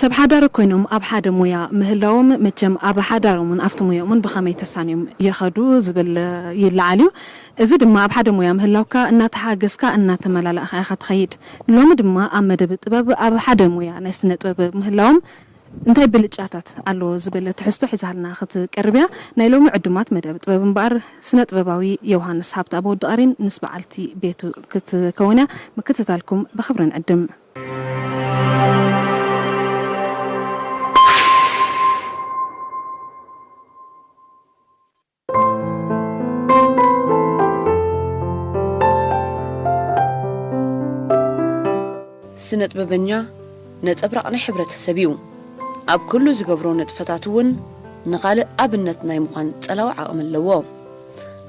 ሰብ ሓዳር ኮይኖም ኣብ ሓደ ሞያ ምህላዎም፣ መቸም ኣብ ሓዳሮምን ኣብቲ ሞያኦምን ብኸመይ ተሳንዮም ይኸዱ ዝብል ይለዓል እዩ። እዚ ድማ ኣብ ሓደ ሞያ ምህላውካ እናተሓገዝካ እናተመላላእካ ኢኻ ትኸይድ። ሎሚ ድማ ኣብ መደብ ጥበብ ኣብ ሓደ ሞያ ናይ ስነ ጥበብ ምህላዎም እንታይ ብልጫታት ኣለዎ ዝብል ትሕዝቶ ሒዛልና ክትቀርብ እያ። ናይ ሎሚ ዕዱማት መደብ ጥበብ እምበኣር ስነ ጥበባዊ ዮሃንስ ሃብተኣብ ወዲ ቀሪን ምስ በዓልቲ ቤቱ ክትከውን እያ። ምክትታልኩም ብኽብሪ ንዕድም። ስነ ጥበበኛ ነጸብራቕ ናይ ሕብረተሰብ እዩ። ኣብ ኩሉ ዝገብሮ ንጥፈታት እውን ንኻልእ ኣብነት ናይ ምዃን ጸላዊ ዓቕሚ ኣለዎ።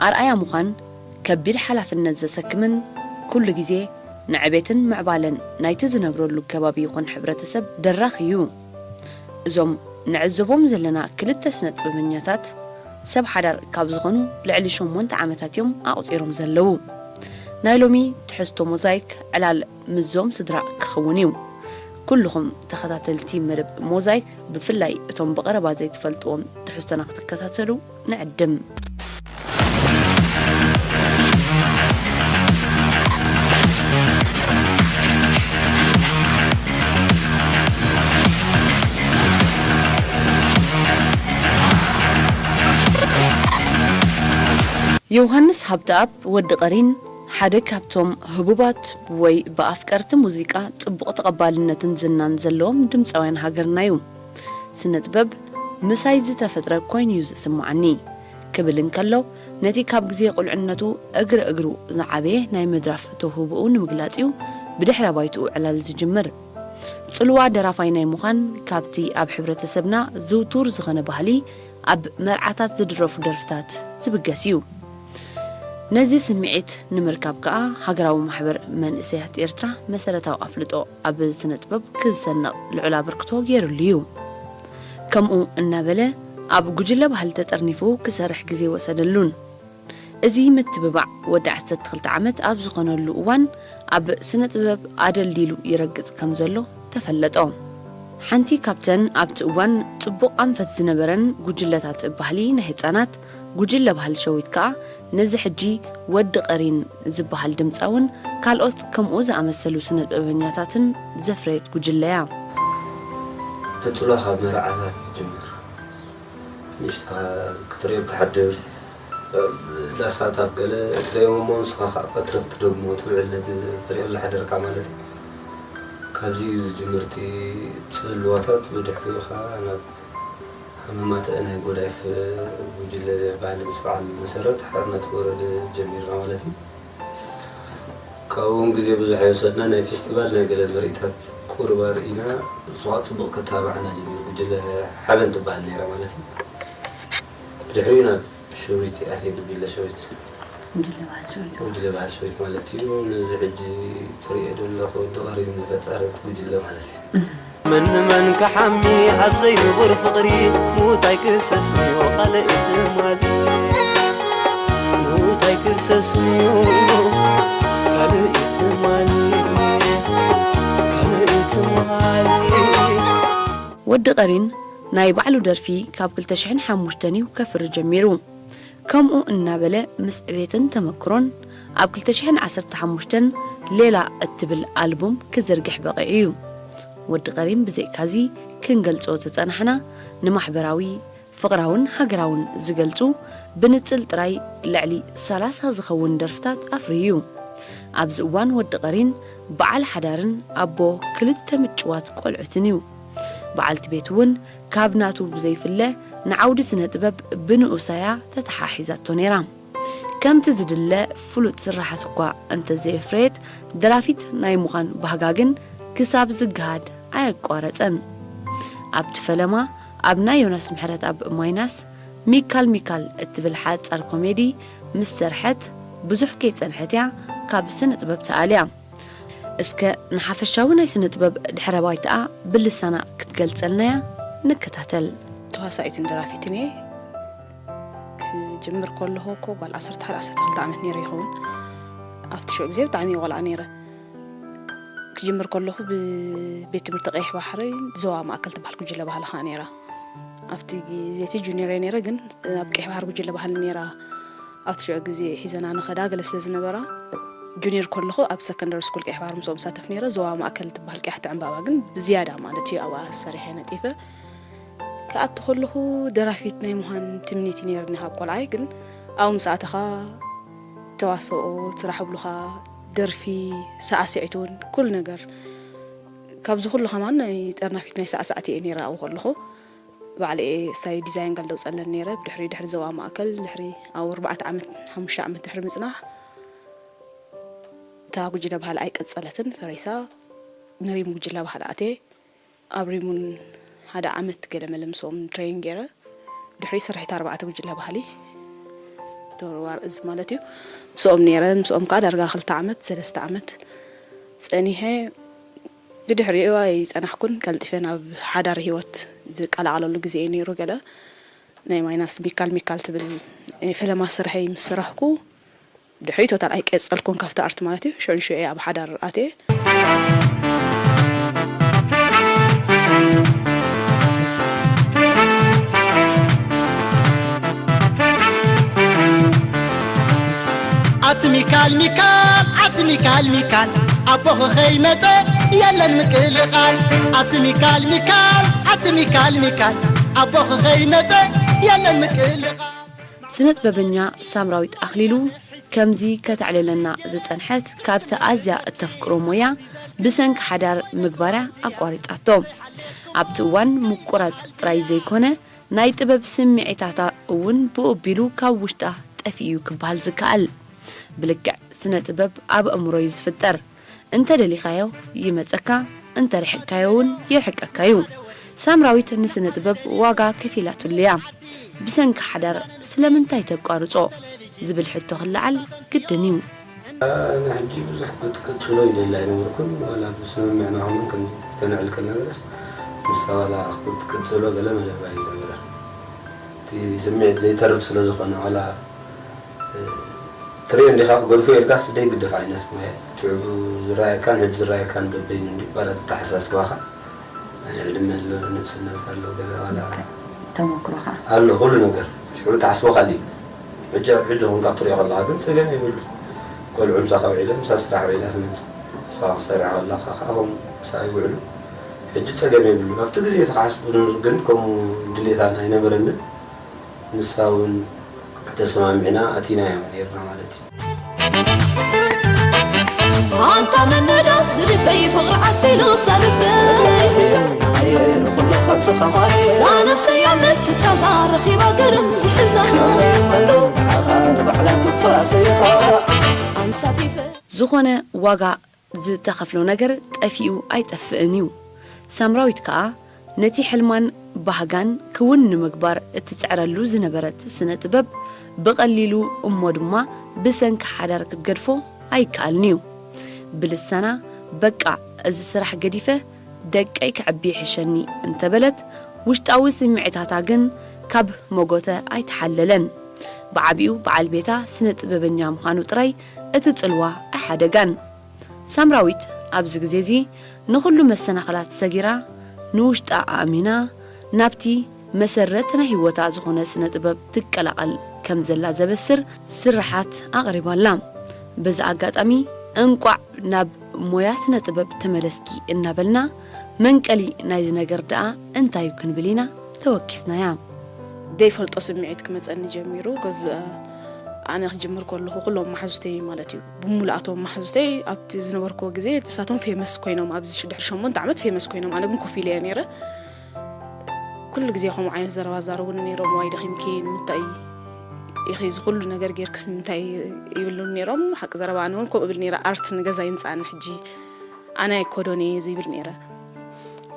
ኣርኣያ ምዃን ከቢድ ሓላፍነት ዘሰክምን ኩሉ ግዜ ንዕቤትን ምዕባለን ናይቲ ዝነብረሉ ከባቢ ይኹን ሕብረተሰብ ደራኺ እዩ። እዞም ንዕዘቦም ዘለና ክልተ ስነ ጥበበኛታት ሰብ ሓዳር ካብ ዝኾኑ ልዕሊ ሸሞንተ ዓመታት እዮም ኣቑጺሮም ዘለዉ። ናይ ሎሚ ትሕዝቶ ሞዛይክ ዕላል ምስዞም ስድራ ክኸውን እዩ። ኩልኹም ተኸታተልቲ መደብ ሞዛይክ ብፍላይ እቶም ብቐረባ ዘይትፈልጥዎም ትሕዝቶና ክትከታተሉ ንዕድም። ዮሃንስ ሃብተኣብ ወዲ ቀሪን ሓደ ካብቶም ህቡባት ወይ ብኣፍቀርቲ ሙዚቃ ጽቡቕ ተቐባልነትን ዝናን ዘለዎም ድምጻውያን ሃገርና እዩ። ስነ ጥበብ ምሳይ ዝተፈጥረ ኮይኑ እዩ ዝስምዓኒ ክብል እንከሎ፣ ነቲ ካብ ግዜ ቁልዕነቱ እግሪ እግሩ ዝዓበየ ናይ ምድራፍ ተውህቦኡ ንምግላጽ እዩ ብድሕረ ባይትኡ ዕላል ዝጅምር። ጽልዋ ደራፋይ ናይ ምዃን ካብቲ ኣብ ሕብረተሰብና ዝውቱር ዝኾነ ባህሊ ኣብ መርዓታት ዝድረፉ ደርፍታት ዝብገስ እዩ። ነዚ ስምዒት ንምርካብ ከኣ ሃገራዊ ማሕበር መንእሰያት ኤርትራ መሰረታዊ ኣፍልጦ ኣብ ስነ ጥበብ ክሰንቕ ልዑል ኣበርክቶ ገይሩሉ እዩ። ከምኡ እናበለ ኣብ ጉጅለ ባህሊ ተጠርኒፉ ክሰርሕ ግዜ ወሰደሉን። እዚ ምትብባዕ ወዲ ዓሰርተ ክልተ ዓመት ኣብ ዝኾነሉ እዋን ኣብ ስነ ጥበብ ኣደልዲሉ ይረግጽ ከም ዘሎ ተፈለጦ። ሓንቲ ካብተን ኣብቲ እዋን ጽቡቕ ኣንፈት ዝነበረን ጉጅለታት ባህሊ ናይ ህጻናት ጉጅለ ባህሊ ሸዊት ከኣ ነዚ ሕጂ ወዲ ቀሪን ዝበሃል ድምጻውን ካልኦት ከምኡ ዝኣመሰሉ ስነ ጥበበኛታትን ዘፍረየት ጉጅለ እያ። እቲ ጽልዋ ካብ መርዓታት ዝጅምር። ንእሽቶ ክትርእዮም ትሓድር። ዳሳት ኣብ ገለ ትርእዮም እሞ ንስኻ ከዓ ቀትሪ ክትደግሞ ትውዕል ነቲ ዝትርእዮ ዝሓደርካ ማለት እዩ። ካብዚ እዩ ዝጅምር እቲ ጽልዋታት ብድሕሪኡ ከዓ ናብ ሃመማ ተእናይ ጎዳይፍ ጉጅለ ባህሊ ምስ በዓል መሰረት ሓርነት ወረደ ጀሚርና ማለት እዩ። ካብኡ እውን ግዜ ብዙሕ ኣይወሰድና ናይ ፌስቲቫል ናይ ገለ ምርኢታት ቁሩብ ኣርኢና ንሱ ከዓ ፅቡቕ ክተባባዓና ጀሚሩ ጉጅለ ሓበን ትበሃል ነይራ ማለት እዩ። ብድሕሪኡ ናብ ሸዊት ኣትየ ጉጅለ ሸዊት ጉጅለ ባህል ሸዊት ማለት እዩ። ነዚ ሕጂ ትሪኦ ዘለኹ ወዲ ቀሪን ዝፈጠረት ጉጅለ ማለት እዩ። መን መን ክሓሚ ኣብ ዘይንቡር ፍቕሪ ሙት ኣይክሰስንዮ ካልእ ትማሊ ሙት ኣይክሰስንዮ ካልእ ትማሊ ካልእ ትማሊ ወዲ ቀሪን ናይ ባዕሉ ደርፊ ካብ ክልተ ሽሕን ሓሙሽተን እዩ ከፍሪ ጀሚሩ። ከምኡ እናበለ ምስ ዕቤትን ተመክሮን ኣብ ክልተ ሽሕን ዓሰርተ ሓሙሽተን ሌላ እትብል ኣልቡም ክዝርግሕ በቒዑ እዩ። ወዲ ቀሪን ብዘይካዚ ክንገልጾ ዝጸናሕና ንማሕበራዊ፣ ፍቕራውን ሃገራውን ዝገልጹ ብንጽል ጥራይ ልዕሊ ሰላሳ ዝኸውን ደርፍታት ኣፍርዩ እዩ። ኣብዚ እዋን ወዲ ቀሪን በዓል ሓዳርን ኣቦ ክልተ ምጭዋት ቆልዑትን እዩ። በዓልቲ ቤቱ እውን ካብ ናቱ ብዘይፍለ ንዓውዲ ስነ ጥበብ ብንኡሳያ ተተሓሒዛቶ ነይራ። ከምቲ ዝድለ ፍሉጥ ስራሓት እኳ እንተዘየፍረየት፣ ደራፊት ናይ ምዃን ባህጋ ግን ክሳብ ዝገሃድ ኣየቋረጸን። ኣብቲ ፈለማ ኣብ ናይ ዮናስ ምሕረትኣብ ማይናስ ሚካል ሚካል እትብል ሓጻር ኮሜዲ ምስ ሰርሐት ብዙሕ ከይጸንሐት እያ ካብ ስነ ጥበብ ተኣልያ። እስከ ንሓፈሻዊ ናይ ስነ ጥበብ ድሕረ ባይታኣ ብልሳና ክትገልጸልናያ ንከታተል። ተዋሳኢትን ደራፊትን እየ። ክጅምር ከለኹ እኮ ጓል ዓሰርተ ሓደ ዓሰርተ ክልተ ዓመት ነይረ ይኸውን። ኣብቲ ሽዑ ግዜ ብጣዕሚ እየ ቆልዓ ነይረ። ክጅምር ከለኹ ብቤት ትምህርቲ ቀይሕ ባሕሪ ዞባ ማእከል ትበሃል ጉጅለ ባህሊ ከኣ ነይራ። ኣብቲ ግዜ እቲ ጁኒየር እየ ነይረ፣ ግን ኣብ ቀይሕ ባሕሪ ጉጅለ ባህሊ ነይራ። ኣብቲ ሽዑ ግዜ ሒዘና ንኸዳ ገለ ስለ ዝነበራ፣ ጁኒየር ከለኹ ኣብ ሰከንደሪ ስኩል ቀይሕ ባሕሪ ምስኦም እሳተፍ ነይረ። ዞባ ማእከል ትበሃል ቀያሕቲ ዕምባባ ግን ብዝያዳ ማለት እዩ ኣብኣ ሰሪሐ ነጢፈ። ክኣቱ ከለኹ ደራፊት ናይ ምዃን ትምኒት እዩ ነይርኒ ካብ ቆልዓይ፣ ግን ኣብኡ ምስ ኣተኻ ተዋስኦ፣ ስራሕ ይብሉኻ፣ ደርፊ፣ ሳዕስዒት እውን፣ ኩሉ ነገር። ካብዚ ኩሉ ከማን ናይ ጠርናፊት ናይ ሳዕሳዕቲ እየ ነይረ ኣብኡ ከለኹ። ባዕለይ እየ ሳይ ዲዛይን ገለ ደውፀለን ነይረ። ብድሕሪ፣ ድሕሪ ዞባ ማእከል፣ ድሕሪ ኣብ ኣርባዕተ ዓመት፣ ሓሙሽተ ዓመት ድሕሪ ምፅናሕ፣ እታ ጉጅለ ባህሊ ኣይቀፀለትን፣ ፈሪሳ። ንሪም ጉጅለ ባህሊ ኣትየ። ኣብ ሪሙን ሓደ ዓመት ገለ መለ ምስኦም ትሬን ገይረ። ድሕሪ ስርሒት ኣርባዕተ ጉጅለ ባህሊ፣ ዶርዋር እዚ ማለት እዩ። ምስኦም ነይረ። ምስኦም ከዓ ዳርጋ ክልተ ዓመት፣ ሰለስተ ዓመት ጸኒሐ። ብድሕሪኡ ኣይጸናሕኩን። ቀልጢፈ ናብ ሓዳር ህይወት ዝቀላቐለሉ ግዜ እዩ ነይሩ። ገለ ናይ ማይናስ ሚካል ሚካል ትብል፣ እ፣ ፈለማ ስርሐይ ምስ ሰራሕኩ፣ ድሕሪ ቶታል ኣይቀጸልኩን ካብቲ ኣርት ማለት እዩ። ሽዑ ንሽዑ እየ ኣብ ሓዳር ኣትየ። ኣቲ ሚካል ሚካል፣ ኣቲ ሚካል ሚካል፣ ኣቦኺ ከይመጸ የለን ምቅልቓል። ኣቲ ሚካል ሚካል፣ ኣቲ ሚካል ሚካል፣ ኣቦኺ ከይመጸ የለን ምቅልቓል። ስነ ጥበበኛ ሳምራዊት ኣኽሊሉ ከምዚ ከተዕልለና ዝጸንሐት፣ ካብቲ ኣዝያ እተፍቅሮ ሞያ ብሰንኪ ሓዳር ምግባርያ ኣቋሪጻቶ። ኣብቲ እዋን ምቁራጽ ጥራይ ዘይኮነ፣ ናይ ጥበብ ስምዒታታ እውን ብኡ ኣቢሉ ካብ ውሽጣ ጠፊኡ እዩ ክበሃል ዝከኣል። ብልክዕ ስነ ጥበብ ኣብ ኣእምሮ እዩ ዝፍጠር። እንተ ደሊኻዮ ይመጸካ፣ እንተ ርሒቕካዮ እውን የርሕቀካ እዩ። ሳምራዊት ንስነ ጥበብ ዋጋ ከፊላትሉ እያ። ብሰንኪ ሓዳር ስለምንታይ ተቋርጾ ዝብል ሕቶ ክለዓል ግድን እዩ። ኣነ ሕጂ ብዙሕ ክትቅጽሎ ይደሊ ኣይነበርኩን። ዋላ ብስምምዕና ኹን ከምዚ ከነዕል ከለና ገለስ ንሳ ዋላ ክትቅጽሎ ገለ መደባ እዩ ዝነበረ። እቲ ስምዒት ዘይተርፍ ስለ ዝኾነ ዋላ ትሪኦ እንዲኻ ክገድፎ ኢልካስ ዘይግደፍ ዓይነት ሞያ እዩ። ሽዑ ዝረኣየካን ሕጂ ዝረኣየካን በበይኑ እንዲ ዋላ እቲ ኣተሓሳስባኻ ናይ ዕድመ ኣሎ፣ ንእስነት ኣሎ፣ ገለ ዋላ ተመክሮኻ ኣሎ፣ ኩሉ ነገር ሽዑ ተሓስቦ ካልእ እዩ። ሕጂ ኣብ ሕጂ ኮንካ ትሪኦ ከለኻ ግን ጸገም የብሉ። ቆልዑ ምሳኻ ውዒሎም ምሳ ስራሕ ውዒላ ትመጽእ። ንስኻ ክሰርሕ ከለኻ ከኣ ከምኡ ምሳኣ ይውዕሉ። ሕጂ ጸገም የብሉ። ኣብቲ ግዜ እቲ ክሓስቦ ዝነበርኩ ግን ከምኡ ድሌት ኣይነበረንን። ንሳ እውን ተሰማሚዕና ኣቲናዮ ነይርና ማለት እዩ። ኣንታ መነዳ ዝልበይ ፍቕሪ ዓሲሉ ኣብዛ ልበይ እዛ ነብሰይ ኣመት ትካዛ ረኺባ ገርም ዝሕዛ ኣንሳፊፈ ዝኾነ ዋጋ ዝተኸፍሎ ነገር ጠፊኡ ኣይጠፍእን እዩ። ሳምራዊት ከኣ ነቲ ሕልማን ባህጋን ክውን ንምግባር እትጽዕረሉ ዝነበረት ስነ ጥበብ ብቐሊሉ እሞ ድማ ብሰንኪ ሓዳር ክትገድፎ ኣይከኣልን እዩ። ብልሳና በቃ እዚ ስራሕ ገዲፈ ደቀይ ከዕቢ ይሕሸኒ እንተበለት ውሽጣዊ ስምዒታታ ግን ካብ መጎተ ኣይተሓለለን። ብዓቢኡ በዓል ቤታ ስነ ጥበበኛ ምዃኑ ጥራይ እቲ ጽልዋ ኣይሓደጋን። ሳምራዊት ኣብዚ ግዜ እዚ ንኹሉ መሰናኽላት ሰጊራ ንውሽጣ ኣእሚና ናብቲ መሰረት ናይ ህይወታ ዝኾነ ስነ ጥበብ ትቀላቐል ከም ዘላ ዘበስር ስርሓት ኣቕሪባ ኣላ። በዚ ኣጋጣሚ እንቋዕ ናብ ሞያ ስነ ጥበብ ተመለስኪ እናበልና መንቀሊ ናይዚ ነገር ደኣ እንታይ እዩ ክንብል ኢና ተወኪስናያ። ዘይፈልጦ ስምዒት ክመፀኒ ጀሚሩ። ከዚ ኣነ ክጅምር ከለኹ ኩሎም መሓዙተይ ማለት እዩ ብሙሉኣቶም መሓዙተይ ኣብቲ ዝነበርክዎ ግዜ ንሳቶም ፌመስ ኮይኖም ኣብዚ ድሕሪ ሸሞንተ ዓመት ፌመስ ኮይኖም ኣነ ግን ኮፍ ኢለ እየ ነይረ። ኩሉ ግዜ ከምኡ ዓይነት ዘረባ ዛረቡኒ ነይሮም። ዋይ ደኺምኪ ንምንታይ ኢኺ እዚ ኩሉ ነገር ጌርክስ ንምንታይ ይብሉኒ ነይሮም። ሓቂ ዘረባ ኣነ እውን ከምኡ እብል ነይረ ኣርት ንገዛ ይምፃኒ ሕጂ ኣነ ኣይኮዶን እየ ዝብል ነይረ።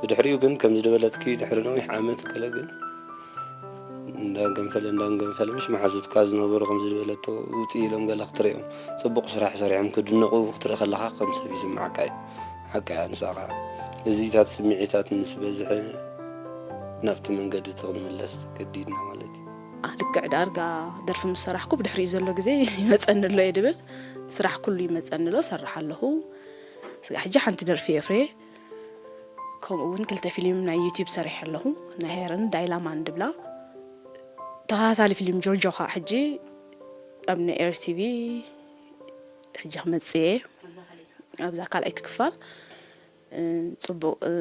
ብድሕሪኡ ግን ከምዚ ዝበለትኪ ድሕሪ ነዊሕ ዓመት ገለ ግን እንዳገንፈለ እንዳገንፈለ ምሽ መሓዙትካ ዝነበሩ ከምዚ ዝበለቶ ውፅእ ኢሎም ገለ ክትሪኦም ፅቡቕ ስራሕ ሰሪሖም ክድነቑ ክትርኢ ከለኻ ከም ሰብ ይስምዓካ እዩ። ሓቂ እያ ንስኻ እዚታት ስምዒታት ምስ በዝሐ ናብቲ መንገዲ እቲ ክንምለስ ተገዲድና ማለት እዩ። ልክዕ ዳርጋ ደርፊ ምስ ሰራሕኩ ብድሕሪኡ ዘሎ ግዜ ይመፀኒ ኣሎ እየ ድብል። ስራሕ ኩሉ ይመፀኒ ኣሎ፣ እሰርሕ ኣለኹ። ስጋዕ ሕጂ ሓንቲ ደርፊ የፍርየ። ከምኡ እውን ክልተ ፊልም ናይ ዩቲዩብ ሰሪሐ ኣለኹ። ናይ ሄርን ዳይላማን ድብላ። ተኸታታሊ ፊልም ጆርጆ ኸዓ ሕጂ ኣብ ናይ ኤርቲቪ ሕጂ ክመጽእ እየ። ኣብዛ ካልኣይቲ ክፋል፣ እ፣ ጽቡቕ፣ እ፣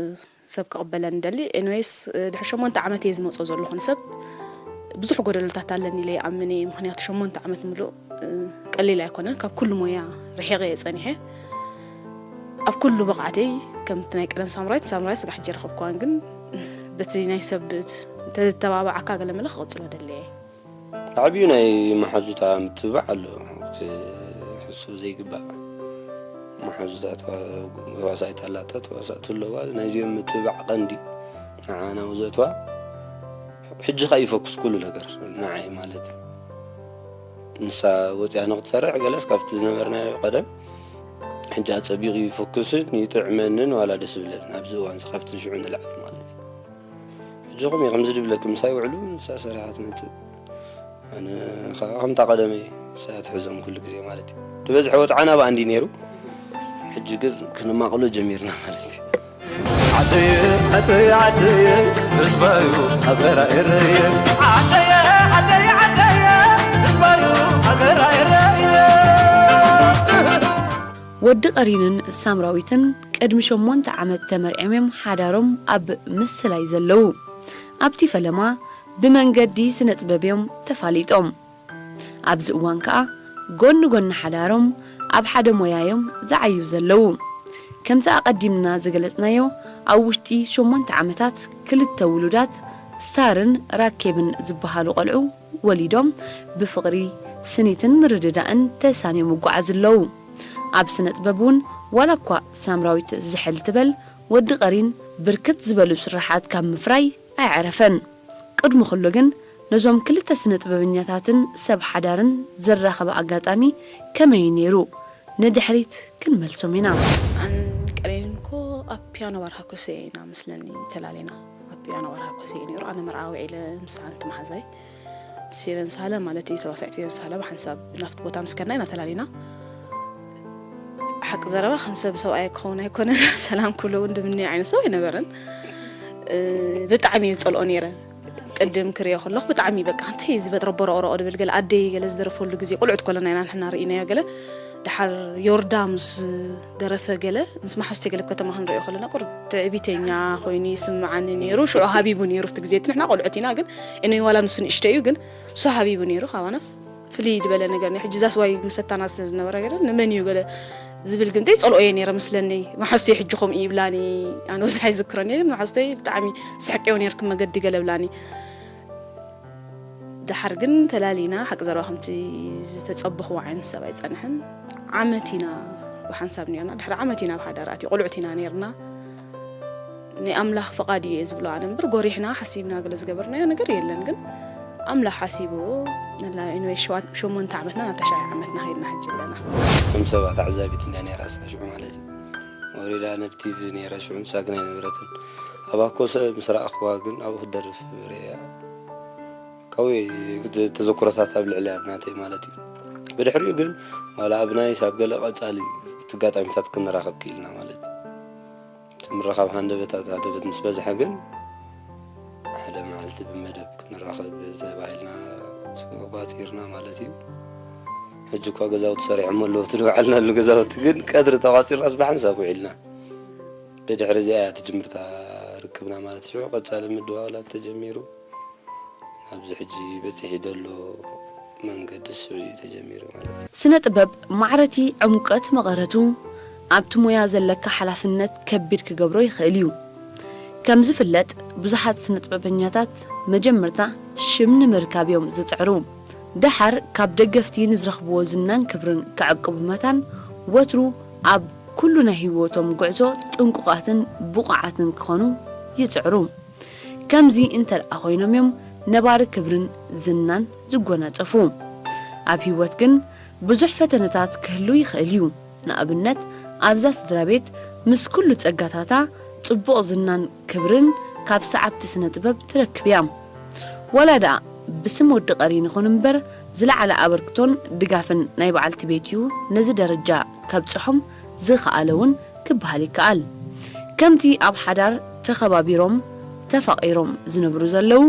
ሰብ ክቕበለኒ ደሊ። ኤንዌይስ፣ እ፣ ድሕሪ ሸሞንተ ዓመት እየ ዝመጾ ዘለኹ። ንሰብ ብዙሕ ጎደሎታት ኣለኒ ኢለ ይኣምን እየ። ምኽንያቱ ሸሞንተ ዓመት ምሉእ፣ እ፣ ቀሊል ኣይኮነን። ካብ ኩሉ ሞያ ርሒቐ እየ ጸኒሐ። ኣብ ኩሉ ብቕዓተይ ከምቲ ናይ ቀደም ሳምራዊት፣ ሳምራዊት ስጋዕ ሕጂ ረኸብክዋን፣ ግን በቲ ናይ ሰብ ተተባባዓካ ገለ መለ ክቕጽሎ ደሊ እየ። ዓብዩ ናይ መሓዙታ ምትብባዕ ኣሎ። ክሕሱ ዘይግባእ መሓዙታ ተዋ-፣ ተዋሳኢት ኣላታ፣ ተዋሳእቲ ኣለዋ። ናይዚኦም ምትብባዕ ቀንዲ ንዓና ውዘትዋ። ሕጂ ኸኣ ይፈኩስ ኩሉ ነገር ንዓይ ማለት እዩ። ንሳ ወፂኣ ንክትሰርሕ ገለስ ካብቲ ዝነበርናዮ ቀደም ሕጂ ኣፀቢቑ ይፈኩስን ይጥዕመንን ዋላ ደስ ብለንን ኣብዚ እዋን እዚ ካብቲ ሽዑ ንላዕሊ ማለት እዩ። ሕጂ ኹም ከምዚ ድብለኩም ምሳይ ውዕሉ ንሳ ሰሪሓ ትመፅእ። ኣነ ኸዓ ከምታ ቀደመይ እሳ ትሕዞም ኩሉ ግዜ ማለት እዩ። ዝበዝሐ ወፅዓና ብኣንዲ ነይሩ። ሕጂ ግን ክንማቕሎ ጀሚርና ማለት እዩ። ዓደየ ዓደየ ዓደየ ህዝባዩ ሃገራ ኤረየ። ዓደየ ዓደየ ዓደየ ህዝባዩ ሃገራ ኤረየ። ወዲ ቀሪንን ሳምራዊትን ቅድሚ ሸሞንተ ዓመት ተመርዕዮም እዮም ሓዳሮም ኣብ ምስላይ ዘለዉ። ኣብቲ ፈለማ ብመንገዲ ስነ ጥበብ እዮም ተፋሊጦም። ኣብዚ እዋን ከኣ ጎኒ ጎኒ ሓዳሮም ኣብ ሓደ ሞያ እዮም ዝዓዩ ዘለዉ። ከምቲ ኣቐዲምና ዝገለጽናዮ ኣብ ውሽጢ ሸሞንተ ዓመታት ክልተ ውሉዳት ስታርን ራኬብን ዝበሃሉ ቆልዑ ወሊዶም ብፍቕሪ፣ ስኒትን ምርድዳእን ተሳንዮም ይጓዓዙ ኣለዉ። ኣብ ስነ ጥበብ እውን ዋላ እኳ ሳምራዊት ዝሕል ትበል ወዲ ቀሪን ብርክት ዝበሉ ስርሓት ካብ ምፍራይ ኣየዕረፈን። ቅድሚ ኩሉ ግን ነዞም ክልተ ስነ ጥበበኛታትን ሰብ ሓዳርን ዘራኸበ ኣጋጣሚ ከመይ እዩ ነይሩ? ንድሕሪት ክንመልሶም ኢና። ኣን ቀሬን እኮ ኣብ ፒያኖ ባርሃ ኮሴ ኢና መስለኒ ተላሌና። ኣብ ፒያኖ ባርሃ ኮሴ እዩ ነይሩ። ኣነ መርዓ ውዒለ ምስ ሓንቲ መሓዛይ ምስ ፌቨን ሳለ ማለት እዩ፣ ተዋሳኢት ፌቨን ሳለ ብሓንሳብ ናብቲ ቦታ ምስ ከድና ኢና ተላሊና። ሓቂ ዘረባ ከም ሰብ ሰብኣይ ክኸውን ኣይኮነን። ሰላም ክብሎ እውን ድምንዮ ዓይነት ሰብ ኣይነበረን። እ፣ ብጣዕሚ እየ ዝጸልኦ ነይረ። ቅድም ክሪኦ ከለኹ ብጣዕሚ በቃ እንታይ እዩ ዝበጥረ ቦሮቕሮቕ ድብል ገለ ኣደይ ገለ ዝደረፈሉ ግዜ ቁልዑት ኮለና ኢና ንሕና ርኢናዮ ገለ። ድሓር ዮርዳ ምስ ደረፈ ገለ ምስ መሓዝተይ ገለ ኣብ ከተማ ክንሪኦ ከለና ቁሩብ ትዕቢተኛ ኮይኑ ይስምዓኒ ነይሩ። ሽዑ ሃቢቡ ነይሩ እቲ ግዜ እቲ ንሕና ቆልዑት ኢና ግን እነ ዋላ ንሱ ንእሽተይ እዩ ግን ንሱ ሃቢቡ ነይሩ ካባናስ ፍልይ ዝበለ ነገር ነይሩ። ሕጂ እዛ ስዋይ መሰታና ስለ ዝነበረ ገለ ንመን እዩ ገለ ዝብል ግን እንታይ ጸልኦ እየ ነይረ መስለኒ። መሓዝተይ ሕጂ ከምኡ ይብላኒ ኣነ ብዙሕ ኣይዝክሮን እየ ግን መሓዝተይ ብጣዕሚ ስሕቅዮ ነይርኪ መገዲ ገለ ብላኒ። ደሓር ግን ተላሊና ሓቂ ዘረባ ከምቲ ዝተጸበኽዎ ዓይነት ሰብ ኣይጸንሐን። ዓመት ኢና ብሓንሳብ ነርና ድሕሪ ዓመት ኢና ብሓዳር ኣትዮ ቆልዑት ኢና ነርና። ናይ ኣምላኽ ፍቓድ እዩ እየ ዝብሎ ኣነ እምበር ጎሪሕና ሓሲብና ገለ ዝገበርናዮ ነገር የለን ግን ኣምላኽ ሓሲብዎ። ነላ ኢንወይ ሸሞንተ ዓመትና ናብ ተሻይ ዓመትና ከይድና ሕጂ ኣለና። ከም ሰባ ተዓዛቢት እንድያ ነይራ እሳ ሽዑ ማለት እዩ። ወሪዳ ነብ ቲቪ ነይራ ሽዑ ንሳ ግን ኣይነበረትን። ኣብ ኣኮሰ ምስ ረኣኽዋ ግን ኣብኡ ክትደርፍ ርእያ። ካብኡ ተዘክሮታት ኣብ ልዕሊ ኣብ ናተይ ማለት እዩ። ብድሕሪኡ ግን ዋላ ኣብ ናይ ሳብ ገለ ቀጻሊ እቲ ኣጋጣሚታት ክንራኸብ ክኢልና ማለት እዩ። እቲ ምርኻብ ሃንደበታት ሃንደበት ምስ በዝሐ ግን ሓደ መዓልቲ ብመደብ ክንራኸብ ተባሂልና ተቋጺርና ማለት እዩ። ሕጂ እኳ ገዛውቲ ሰሪሖም ኣለዉ እቲ ዝበዓልናሉ ገዛውቲ ግን ቀትሪ ተቋጺርናስ ብሓንሳብ ውዒልና። ብድሕሪ እዚኣ እያ ትጅምርታ ርክብና ማለት ሽዑ ቀጻሊ ምድዋላት ተጀሚሩ። ኣብዚ ሕጂ በጺሒ ዘሎ መንገዲ ሽዑ እዩ ተጀሚሩ ማለት እዩ። ስነ ጥበብ ማዕረቲ ዕምቆት መቐረቱ ኣብቲ ሞያ ዘለካ ሓላፍነት ከቢድ ክገብሮ ይኽእል እዩ። ከም ዝፍለጥ ብዙሓት ስነ ጥበበኛታት መጀመርታ ሽም ንምርካብ እዮም ዝጽዕሩ። ደሓር ካብ ደገፍቲ ንዝረኽብዎ ዝናን ክብርን ክዕቅቡ መታን ወትሩ ኣብ ኩሉ ናይ ህይወቶም ጉዕዞ ጥንቁቓትን ብቑዓትን ክኾኑ ይጽዕሩ። ከምዚ እንተ ደኣ ኮይኖም እዮም ነባሪ ክብርን ዝናን ዝጎናጸፉ። ኣብ ህይወት ግን ብዙሕ ፈተነታት ክህሉ ይኽእል እዩ። ንኣብነት ኣብዛ ስድራ ቤት ምስ ኩሉ ጸጋታታ ጽቡቕ ዝናን ክብርን ካብ ሰዓብቲ ስነ ጥበብ ትረክብ እያ። ዋላ ደኣ ብስም ወዲ ቀሪን ይኹን እምበር ዝለዓለ ኣበርክቶን ድጋፍን ናይ በዓልቲ ቤት እዩ ነዚ ደረጃ ከብጽሖም ዝኸኣለ እውን ክበሃል ይከኣል። ከምቲ ኣብ ሓዳር ተኸባቢሮም ተፋቒሮም ዝነብሩ ዘለዉ፣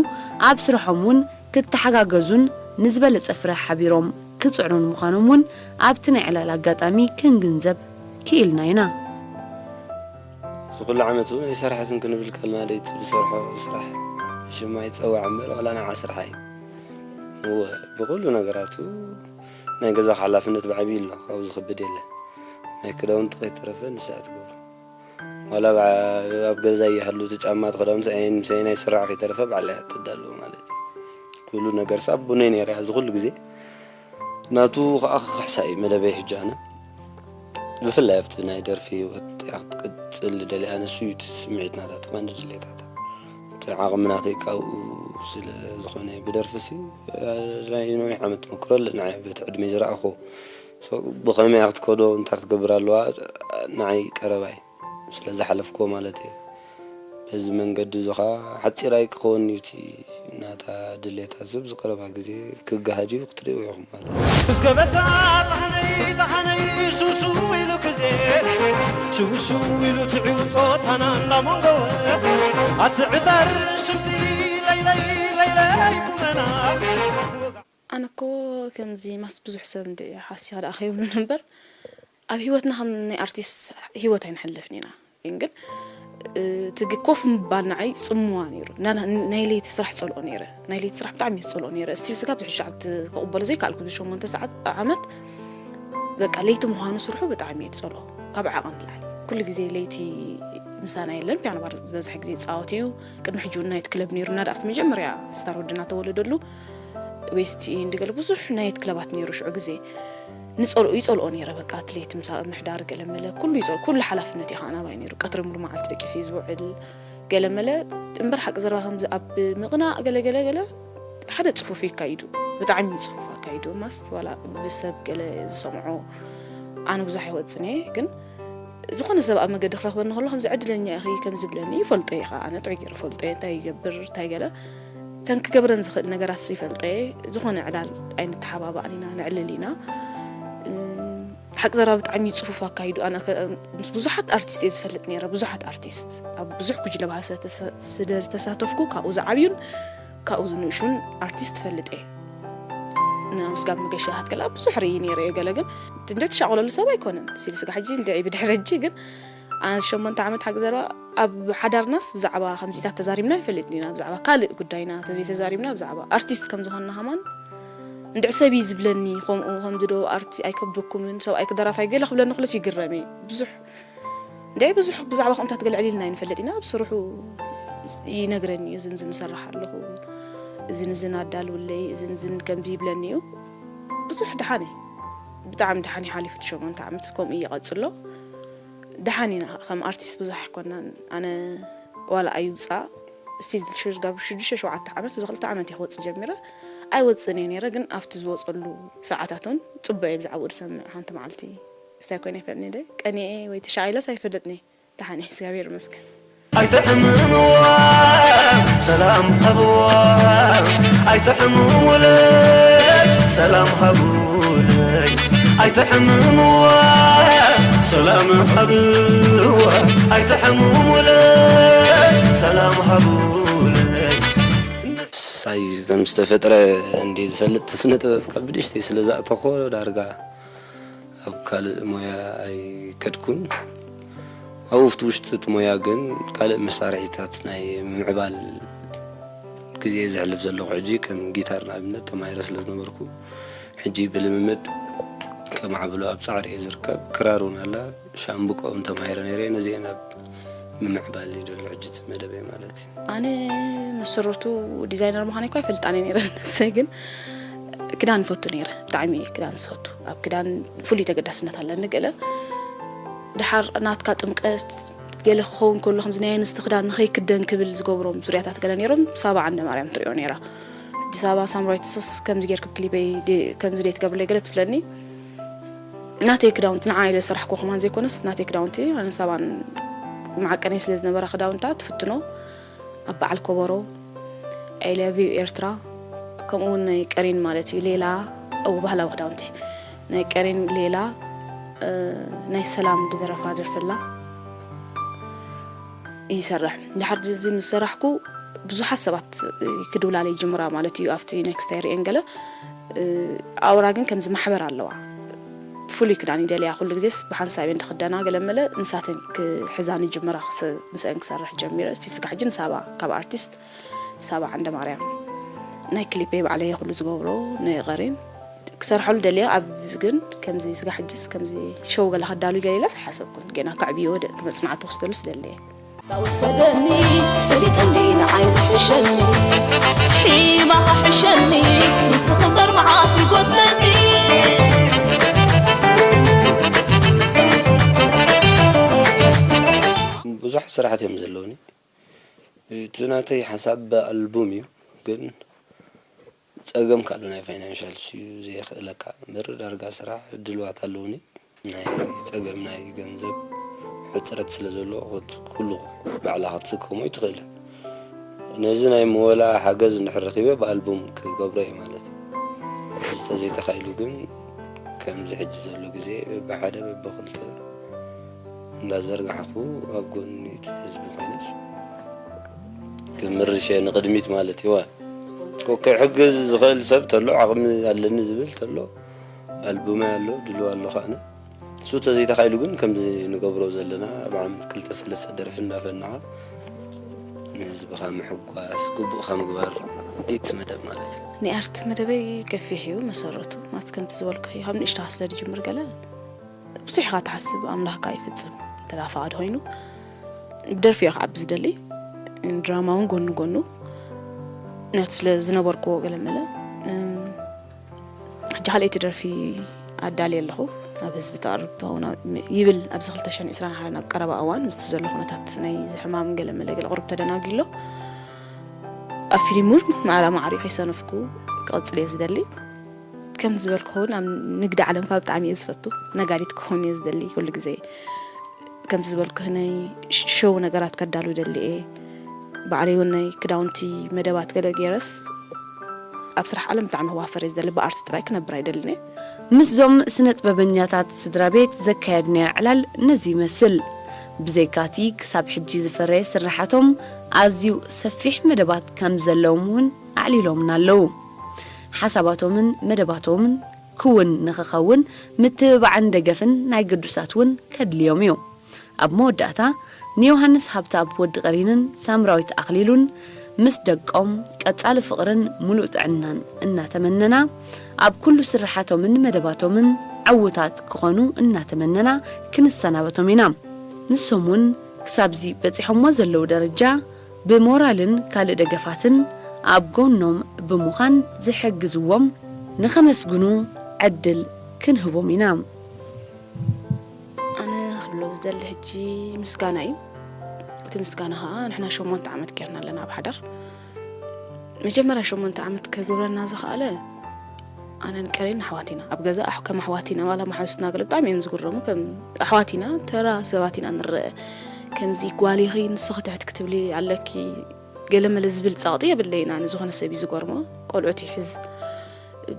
ኣብ ስርሖም እውን ክተሓጋገዙን ንዝበለጸ ፍረ ሓቢሮም ክጽዕኑን ምዃኖም እውን ኣብቲ ናይ ዕላል ኣጋጣሚ ክንግንዘብ ክኢልና ኢና። እዚ ኩሉ ዓመት እውን ኣይሰራሕትን ክንብል ከለና ለይቲ ዝሰርሖ ስራሕ ሽማ ይፀዋዕ እምበር ዋላ ንዓ ስራሕ እዩ። እወ፣ ብኩሉ ነገራቱ ናይ ገዛኻ ሓላፍነት ብዓብዪ ኣሎ፣ ካብኡ ዝኽብድ የለ። ናይ ክዳውንቲ ከይተረፈ ንሳ እያ ትገብሮ። ዋላ ኣብ ገዛ ይሃሉ እቲ ጫማ እቲ ክዳውንቲ ምሳይ ናይ ስራሕ ከይተረፈ ባዕላ እያ ትዳለዎ ማለት እዩ። ኩሉ ነገር ሳብ ቡነይ ነይረ እዚ ኩሉ ግዜ ናቱ ከዓ ክኽሕሳ እዩ መደበይ ሕጂ ኣነ ብፍላይ ኣብቲ ናይ ደርፊ ህይወት እያ ክትቅፅል ደልያ ንሱ እዩ እቲ ስምዒት ናታ እቲ ቀንዲ ድሌታታ እቲ ዓቕሚ ናተይ ካብኡ ስለ ዝኾነ ብደርፊ ሲ ናይ ነዊሕ ዓመት ተመክሮ ኣለና በቲ ዕድመይ ዝረኣኹ ብኸመይ ክትከዶ እንታይ ክትገብር ኣለዋ ንዓይ ቀረባይ ስለ ዝሓለፍክዎ ማለት እየ። በዚ መንገዲ እዚ ኸዓ ሓፂር ኣይክኸውን እዩ እቲ ናታ ድሌታ እዚ ኣብዚ ቀረባ ግዜ ክገሃድ እዩ ክትሪእዎ ኢኹም ማለት እዩ። እስከ በታ ጣሕነይ ጣሕነይ ሽውሽው ኢሉ ግዜ ሽውሽው ኢሉ ትዕውጾ ታና እንዳሞንጎወ ኣትዕጠር ሽምቲ ለይለይ ለይለይ ቁመና ኣነ እኮ ከምዚ ማስ ብዙሕ ሰብ እንድዒ ሓሲኻ ደኣ ከይብሉኒ እምበር ኣብ ህይወትና ከም ናይ ኣርቲስት ህይወት ኣይንሕልፍን ኢና ግን እቲ ኮፍ ምባል ንዓይ ፅምዋ ነይሩ ናይ ለይቲ ስራሕ ፀልኦ ነይረ ናይ ለይቲ ስራሕ ብጣዕሚ እየ ዝፀልኦ ነይረ እስቲ ስጋብ ዝሕሻዕ ክቕበሎ ዘይከኣልኩ ብሸሞንተ ሰዓት ዓመት በቃ ለይቲ ምዃኑ ስርሑ ብጣዕሚ እየ ዝፀልኦ ካብ ዓቐን ንላዕሊ ኩሉ ግዜ ለይቲ ምሳና የለን ፒያኖ ባር ዝበዝሕ ግዜ ይፃወት እዩ ቅድሚ ሕጂ እውን ናይት ክለብ ነይሩ እና ደኣ ኣብቲ መጀመርያ ስታር ወድና ተወለደሉ ዌስት ኢንድ ገለ ብዙሕ ናይት ክለባት ነይሩ ሽዑ ግዜ ንፀልኦ ይፀልኦ ነይረ በቃ ኣትሌት ምሳ ምሕዳር ገለ መለ ኩሉ ይፀልኦ ኩሉ ሓላፍነት እዩ ከዓ ናባይ ነይሩ ቀትሪ ሙሉ መዓልቲ ደቂሱ እዩ ዝውዕል ገለ መለ እምበር ሓቂ ዘረባ ከምዚ ኣብ ምቕናእ ገለ ገለ ገለ ሓደ ፅፉፍ ይካይዱ ብጣዕሚ እዩ ፅፉፍ ኣካይዱ ማስ ዋላ ብሰብ ገለ ዝሰምዖ ኣነ ብዙሕ ኣይወፅን እየ ግን ዝኾነ ሰብ ኣብ መገዲ ክረኽበኒ ከሎ ከምዚ ዕድለኛ ኢኺ ከምዚ ብለኒ ይፈልጦ እየ ከዓ ኣነ ጥዑይ ገይረ ፈልጦ እየ እንታይ ይገብር እንታይ ገለ እተን ክገብረን ዝኽእል ነገራት ይፈልጦ እየ ዝኾነ ዕላል ኣይንተሓባባእን ኢና ነዕልል ኢና ሓቂ ዘረባ ብጣዕሚ እዩ ፅፉፍ ኣካይዱ ኣነ ምስ ብዙሓት ኣርቲስት እየ ዝፈልጥ ነይረ ብዙሓት ኣርቲስት ኣብ ብዙሕ ጉጅለ ባህል ስለ ዝተሳተፍኩ ካብኡ ዝዓብዩን ካብኡ ዝንእሹን ኣርቲስት እፈልጥ እየ ምስጋብ መገሻ ክትከላ ብዙሕ ርኢ ነይረ እየ ገለ ግን እንደ ትሻቆለሉ ሰብ ኣይኮነን ሲል ስጋ ሕጂ እንደ ብድሕሪ ሕጂ ግን ኣነ ሸሞንተ ዓመት ሓቂ ዘረባ ኣብ ሓዳርናስ ብዛዕባ ከምዚታት ተዛሪብና ይፈልጥ ዲና ብዛዕባ ካልእ ጉዳይና ተዘይተዛሪብና ብዛዕባ ኣርቲስት ከም ዝኾንና ከማን እንድዕ ሰብ እዩ ዝብለኒ ከምኡ ከምዚ ዶ ኣርቲ ኣይከብደኩምን ሰብኣይ ክደራፋይ ገለ ክብለኒ ክለስ ይግረም እየ ብዙሕ እንደ ብዙሕ ብዛዕባ ከምታት ገለ ዕሊልና ይንፈልጥ ኢና ኣብ ስርሑ ይነግረኒ እዩ እዝን ዝንሰርሕ ኣለኹ እዝን እዝን ኣዳልውለይ እዝን እዝን ከምዚ ይብለኒ እዩ ብዙሕ ድሓን እዩ ብጣዕሚ ድሓን እዩ ሓሊፉ እቲ ሸሞንተ ዓመት ከምኡ ይቐፅሎ ደሓን ኢና ከም ኣርቲስት ብዙሕ ኣይኮናን ኣነ ዋላ ኣይውፃእ እስቲል ሽጋብ ሽዱሽተ ሸውዓተ ዓመት እዚ ክልተ ዓመት እየ ክወፅእ ጀሚረ ኣይወፅእን እየ ነይረ ግን ኣብቲ ዝወፀሉ ሰዓታት እውን ፅቡቅ እየ ብዛዕባኡ ዝሰምዕ ሓንቲ መዓልቲ እስታይ ኮይነ ይፈልኒ ደ ቀኒኤ ወይ ተሻቒለስ ኣይፈልጥኒ ደሓን እየ እግዚኣብሔር ይመስገን ኣይትሕምምዋ ሰላም ሃብዋ ኣይትሕምምለ ሰላም ሃቡለይ ኣይትሕምምዋ ሰላም ሃብዋ ኣይትሕምምለ ሰላም ሃቡለይ ሳይ ከም ዝተፈጥረ እንዲ ዝፈልጥ ስነ ጥበብ ካብ ብድሽተይ ስለ ዝኣተኾ ዳርጋ ኣብ ካልእ ሞያ ኣይከድኩን። ኣብኡ ኣብቲ ውሽጢ እቲ ሞያ ግን ካልእ መሳርሒታት ናይ ምምዕባል ግዜ ዘሕልፍ ዘለኹ ሕጂ ከም ጊታር ንኣብነት ተማሂረ ስለ ዝነበርኩ ሕጂ ብልምምድ ከማዕብሎ ኣብ ጻዕሪ እየ ዝርከብ። ክራር እውን ኣላ ሻምብቆ እውን ተማሂረ ነይረ ነዚአን ኣብ ምምዕባል ይደሎ ሕጂ እቲ መደበይ ማለት እዩ። ኣነ መሰረቱ ዲዛይነር ምዃነይ እኳ ኣይፈልጣን እየ ነይረ ነብሰይ ግን ክዳን ይፈቱ ነይረ ብጣዕሚ እየ ክዳን ዝፈቱ ኣብ ክዳን ፍሉይ ተገዳስነት ኣለኒ ገለ ድሓር ናትካ ጥምቀት ገለ ክኸውን ከሎ ከምዚ ናይ ኣንስቲ ክዳን ንኸይክደን ክብል ዝገብሮም ዙርያታት ገለ ነይሮም ሳባ ዓንደ ማርያም ትሪኦ ነይራ ሕጂ ሳባ ሳምራዊት ሶስ ከምዚ ጌርክ ክሊበይ ከምዚ ደይ ትገብርለይ ገለ ትብለኒ ናተይ ክዳውንቲ ንዓ ኢለ ዝሰራሕክዎ ከማን ዘይኮነስ ናተይ ክዳውንቲ ኣነ ሳባን መዓቀነይ ስለ ዝነበራ ክዳውንታ ትፍትኖ ኣብ በዓል ኮበሮ I love you ኤርትራ ከምኡ እውን ናይ ቀሪን ማለት እዩ ሌላ እው ባህላዊ ክዳውንቲ ናይ ቀሪን ሌላ ናይ ሰላም ዝደረፋ ደርፈላ ይሰርሕ። ድሓር እዚ ምስ ሰራሕኩ ብዙሓት ሰባት ክድውላለይ ይጅምራ ማለት እዩ። ኣብቲ ኔክስት ኣይርእየን ገለ ኣውራ ግን ከምዚ ማሕበር ኣለዋ። ፍሉይ ክዳን ይደልያ ኩሉ ግዜስ ብሓንሳብ እየን ድኽደና ገለ መለ ንሳተን ክሕዛን ይጅምራ። ክስ- ምስአን ክሰርሕ ጀሚረ። እስቲ ስጋ ሕጂ ንሳባ ካብ ኣርቲስት ሳባ ዓንደ ማርያም ናይ ክሊፐይ ባዕለየ ኩሉ ዝገብሮ ንቀሬን ክሰርሐሉ ደልየ ኣብ ግን ከምዚ ስጋ ሕጅስ ከምዚ ሸው ገለ ከዳሉ ገለ ኢላስ ኣይሓሰብኩን። ገና ከዕብዮ ወደ መጽናዕቲ ክወስደሉስ ደልየ። ተወሰደኒ ፈሊጥኒ ንዓይ ዝሕሸኒ ሒማ ክሕሸኒ ንስኺ እምበር መዓስ ይጎድለኒ። ብዙሕ ስራሕት እዮም ዘለውኒ። እቲ ናተይ ሓሳብ ብኣልቡም እዩ፣ ግን ጸገም ካልእ ናይ ፋይናንሻል እዩ ዘየኽእለካ እምበር ዳርጋ ስራሕ ድልዋት ኣለውኒ። ናይ ጸገም ናይ ገንዘብ ሕጽረት ስለ ዘሎ፣ ክት- ኩሉ ባዕላ ክትስከሞ ኣይትኽእልን። ነዚ ናይ ምወላ ሓገዝ እንድሕር ረኺበ ብኣልቡም ክገብሮ እየ ማለት እዩ። እዚ ተዘይተኻኢሉ ግን ከምዚ ሕጂ ዘሎ ግዜ በብሓደ በብኽልተ እንዳዘርጋሕኩ ኣብ ጎኒ እቲ ህዝቢ ኮይነስ ክምርሽ እየ ንቕድሚት ማለት እዩ። ኮከ ክሕግዝ ዝኽእል ሰብ ተሎ፣ ዓቕሚ ኣለኒ ዝብል ተሎ፣ ኣልቡመይ ኣሎ፣ ድልው ኣለኹ ኣነ። እሱ ተዘይተኻኢሉ ግን ከምዚ ንገብሮ ዘለና ኣብ ዓመት ክልተ ሰለስተ ደርፊ እንዳፈናኻ ንህዝብኻ ምሕጓስ፣ ግቡእኻ ምግባር እዩ እቲ መደብ ማለት እዩ። ናይ ኣርት መደበይ ገፊሕ እዩ መሰረቱ። ማለት ከምቲ ዝበልኩ እዩ፣ ካብ ንእሽተኻ ስለ ዝጅምር ገለ ብዙሕ ኢኻ ትሓስብ፣ ኣምላኽ ከኣ ይፍጽም። እንተ ደኣ ፍቓድ ኮይኑ ብደርፊ እየ ክዓቢ ዝደሊ። ድራማ እውን ጎኒ ጎኑ ነቲ ስለ ዝነበርክዎ ገለ መለ፣ እም፣ ሕጂ ካልኣይቲ ደርፊ ኣዳልየ ኣለኹ። ኣብ ህዝቢ ተቐርብ ትኸውን ኣብ- ይብል ኣብዚ ክልተ ሽሕን ዕስራን ሓደ ኣብ ቀረባ እዋን ምስቲ ዘሎ ኩነታት ናይ እዚ ሕማም ገለ መለ ገለ ቁሩብ ተደናጉዩ ኣሎ። ኣብ ፊልም እውን ማዕራ ማዕሪኡ ከይሰነፍኩ ክቕጽል እየ ዝደሊ። ከም ዝበልኩ እውን ኣብ ንግዲ ዓለም ካብ ብጣዕሚ እየ ዝፈቱ። ነጋዲት ክኸውን እየ ዝደሊ ኩሉ ግዜ። ከም ዝበልኩ ናይ ሽ- ሸው ነገራት ከዳሉ ይደሊ እየ። ባዕለይ እውን ናይ ክዳውንቲ መደባት ገለ ገይረስ ኣብ ስራሕ ዓለም ብጣዕሚ ክዋፈር እየ ዝደሊ። ብኣርት ጥራይ ክነብር ኣይደልን እየ። ምስዞም ስነ ጥበበኛታት ስድራ ቤት ዘካየድናዮ ዕላል ነዚ ይመስል። ብዘይካቲ ክሳብ ሕጂ ዝፈረየ ስርሓቶም ኣዝዩ ሰፊሕ መደባት ከም ዘለዎም እውን ኣዕሊሎምና ኣለዉ። ሓሳባቶምን መደባቶምን ክውን ንኽኸውን ምትብባዕን ደገፍን ናይ ግዱሳት እውን ከድልዮም እዩ። ኣብ መወዳእታ ንዮሃንስ ሃብተኣብ ወዲ ቀሪንን ሳምራዊት ኣኽሊሉን ምስ ደቆም ቀጻሊ ፍቕርን ሙሉእ ጥዕናን እናተመነና፣ ኣብ ኩሉ ስርሓቶምን መደባቶምን ዕዉታት ክኾኑ እናተመነና ክንሰናበቶም ኢና። ንሶም እውን ክሳብዚ በጺሖሞ ዘለዉ ደረጃ ብሞራልን ካልእ ደገፋትን ኣብ ጎኖም ብምዃን ዝሕግዝዎም ንኸመስግኑ ዕድል ክንህቦም ኢና። ኣነ ክብሎ ዝደሊ ሕጂ ምስጋና እዩ። እቲ ምስጋና ኸዓ ንሕና ሸሞንተ ዓመት ጌርና ኣለና ኣብ ሓዳር። መጀመርያ ሸሞንተ ዓመት ከግብረና ዝኸኣለ ኣነን ቀሬን ኣሕዋት ኢና። ኣብ ገዛ ኣሕ- ከም ኣሕዋት ኢና፣ ዋላ መሓዙትና ገለ ብጣዕሚ እዮም ዝግረሙ። ከም ኣሕዋት ኢና፣ ተራ ሰባት ኢና ንረአ። ከምዚ ጓል ኢኺ ንስኺ ትሕት ክትብሊ ኣለኪ ገለ መለ ዝብል ጸቕጢ የብለይን። ኣነ ዝኾነ ሰብ እዩ ዝገርሞ። ቆልዑት ይሕዝ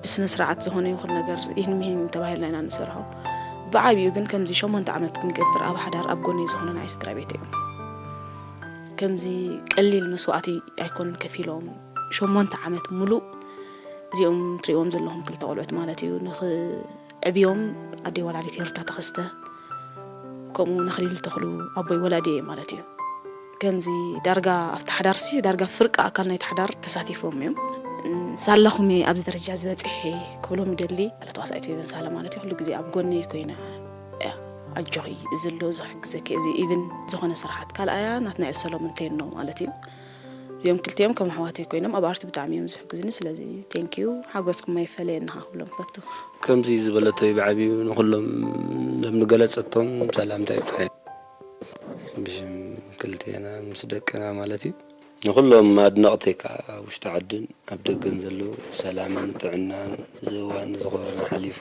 ብስነ ስርዓት ዝኾነ ይኹን ነገር ይህን ምሂን ተባሂልና ኢና ንሰርሖ። ብዓብዩ ግን ከምዚ ሸሞንተ ዓመት ክንገብር ኣብ ሓዳር ኣብ ጎነይ ዝኾነ ናይ ስድራ ቤት እዮም። ከምዚ ቀሊል መስዋእቲ ኣይኮኑን ከፊሎም። ሸሞንተ ዓመት ሙሉእ እዚኦም ትሪእዎም ዘለኹም ክልተ ቆልዑት ማለት እዩ። ንኽዕብዮም ኣደይ ወላዲት ሂሩታ ተኸስተ፣ ከምኡ እውን ኣኽሊሉ ተኽሉ ኣቦይ ወላዲ እየ ማለት እዩ። ከምዚ ዳርጋ ኣብቲ ሓዳርሲ ዳርጋ ፍርቂ ኣካል ናይቲ ሓዳር ተሳቲፎም እዮም። ሳለኹም እየ ኣብዚ ደረጃ ዝበፅሐ ክብሎም ይደሊ። ማለት ተዋሳኢት ፌቨን ሳለ ማለት እዩ። ኩሉ ግዜ ኣብ ጎነይ ኮይና እያ። ኣጆኺ፣ እዚ ኣሎ፣ እዚ ክሕግዘኪ፣ እዚ ኢቭን ዝኾነ ስራሓት ካልኣያ ናትናኤል ሰሎሞን ቴኖ ማለት እዩ። እዚኦም ክልቲኦም ከም ኣሕዋተይ ኮይኖም ኣብ ኣርቲ ብጣዕሚ እዮም ዝሕግዙኒ። ስለዚ ቴንኪዩ፣ ሓጎስኩም ኣይፈለየና ክብሎም ፈቱ። ከምዚ ዝበለቶ እዩ ብዓብዩ ንኹሎም ዞም ዝገለጸቶም ሰላምታ ይብጽሐ። ብሽም ክልቴና ምስ ደቅና ማለት እዩ። ንኹሎም ኣድነቕተይ ከኣ ኣብ ውሽጢ ዓድን ኣብ ደገን ዘለዉ ሰላምን ጥዕናን፣ እዚ እዋን እዚ ኮሮና ሓሊፉ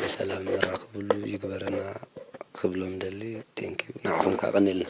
ብሰላም ንራኸበሉ ይግበረና ክብሎም ደሊ። ቴንኪዩ፣ ንዓኹም ከኣ ቀኒልና።